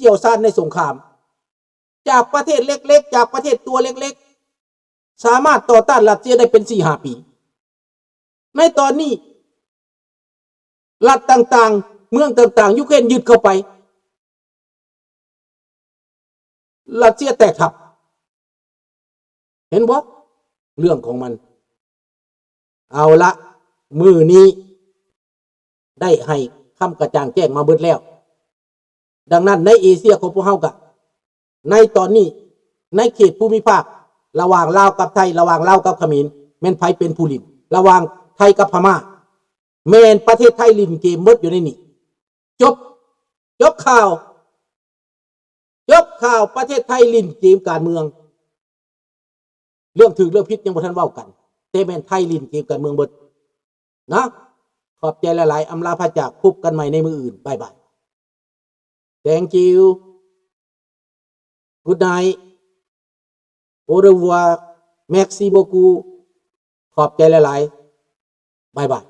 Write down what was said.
ຊ່ຽວຊານໃນສົງຄາມ ຈາກປະເທດເລັກໆ ຈາກປະເທດຕົວເລັກໆ ສາມາດຕໍ່ຕ້ານຣັດເຊຍໄດ້ເປັນສີ່ຫ້າປີ. ໃນຕອນນີ້ ລັດຕ່າງໆ ເມືອງຕ່າງໆ ຢູເຄຣນຍຶດເຂົ້າໄປ ຣັດເຊຍແຕກທັບ. ເຫັນບໍ່? ເລື່ອງຂອງມັນ. ເອົາລະ ມື້ນີ້ໄດ້ໃຫ້ຄຳກະຈ່າງແຈ້ງມາເບິດແລ້ວ. ດັ່ງນັ້ນ ໃນເອເຊຍຂອງພວກເຮົາກະ ໃນຕອນນີ້ ໃນເຂດພູມິພາກ ລະຫວ່າງລາວກັບໄທ ລະຫວ່າງລາວກັບຂະເໝນ ແມ່ນໃຜເປັນຜູ້ຫຼິ້ນ? ລະຫວ່າງໄທກັບພະມ້າ ແມ່ນປະເທດໄທຫຼິ້ນເກມເບິດຢູ່ໃນນີ້. ຈົບ ຈົບຂ່າວ ຈົບຂ່າວ. ປະເທດໄທຫຼິ້ນເກມການເມືອງ ເລື່ອງຖືກເລື່ອງຜິດຍັງບໍ່ທັນເວົ້າກັນ ແຕ່ແມ່ນໄທຫຼິ້ນເກມການເມືອງເບິດນະ. ຂອບໃຈຫຼາຍໆ ອຳລາພາຈາກ ພົບກັນໃໝ່ໃນມື້ອື່ນ. ບາຍບາຍ. Thank you. Good night. Au revoir. Merci beaucoup. ຂອບໃຈຫຼາຍໆ. ບາຍບາຍ.